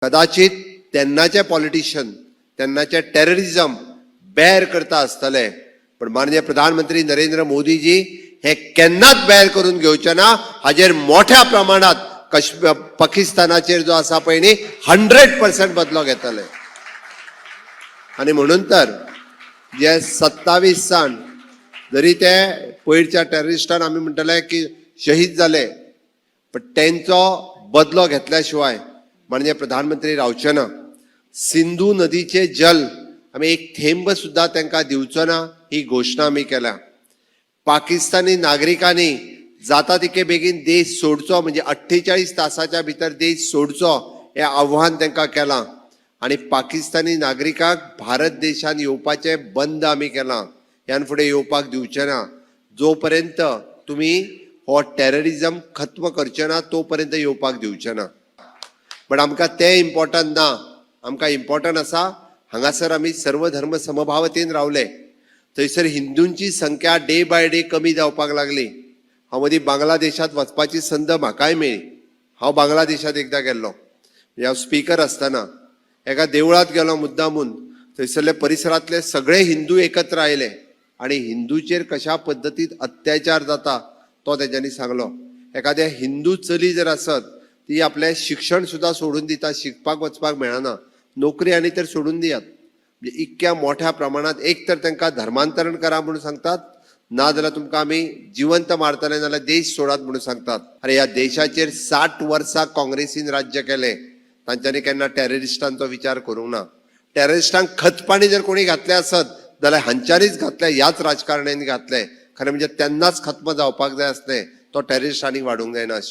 कदाचित तेन्नाचे पॉलिटिशियन, तेन्नाचे टेररिझम बेर करता आसतले, पण माननीय प्रधानमंत्री नरेंद्र मोदीजी हे केन्नाच बेर करून घेवचे ना. हाजेर मोठ्या प्रमाणात पाकिस्तानाचेर जो आसा पळय न्ही, 100% बदलो घेतले. आनी म्हणून तर जे 27 जाण जरी ते पयरच्या टेररिस्टान आमी म्हणटले की शहीद जाले, पण तेंचो बदलो घेतल्या शिवाय माननीय प्रधानमंत्री रावचे ना. सिंधू नदीचे जल आमी एक थेंब सुद्दां तांकां दिवचो ना, ही घोशणा आमी केल्या. पाकिस्तानी नागरिकांनी जाता तितके बेगीन देश सोडचो, म्हणजे 48 तासाच्या भितर देश सोडचो, हें आव्हान तांकां केलां. आनी पाकिस्तानी नागरिकांक भारत देशान येवपाचें बंद आमी केलां. ह्यान फुडें येवपाक दिवचें ना. जोपर्यंत तुमी हो टेररिजम खत्म करचे ना, तो पर्यंत येवपाक दिवचें ना. बट आमकां तें इम्पॉर्टंट ना. आमकां इम्पॉर्टंट आसा, हांगासर आमी सर्व धर्म समभावतेन रावले. थंयसर हिंदूंची संख्या डे बाय डे कमी जावपाक लागली. हांव मदीं बांगलादेशांत वचपाची संद म्हाकाय मेळ्ळी. हांव बांगलादेशांत एकदां गेल्लो, म्हणजे हांव स्पिकर आसतना एका देवळांत गेलो मुद्दामून. थंयसरले परिसरांतले सगळे हिंदू एकत्र आयले आनी हिंदूचेर कशा पद्दतीन अत्याचार जाता तो तेंच्यांनी सांगलो. एखादें हिंदू चली जर आसत, ती आपलें शिक्षण सुद्दां सोडून दिता, शिकपाक वचपाक मेळना, नोकरी आनी तर सोडून दियात. म्हणजे इतक्या मोठ्या प्रमाणात एक तर तांकां धर्मांतरण करा म्हणून सांगतात, ना जाल्यार तुमकां आमी जिवंत मारतले, नाजाल्यार देश सोडात म्हणून सांगतात. अरे, ह्या देशाचेर 60 वर्सां काँग्रेसीन राज्य केलें, तांच्यांनी केन्ना टेररिस्टांचो विचार करूंक ना. टेररिस्टांक खतपाणी जर कोणी घातलें आसत जाल्यार हांच्यांनीच घातलें, ह्याच राजकारण्यांनी घातलें. खरें म्हणजे तेन्नाच खत्म जावपाक जाय आसलें. तो टेररिस्ट आनीक वाडूंक जायना आशिल्लो.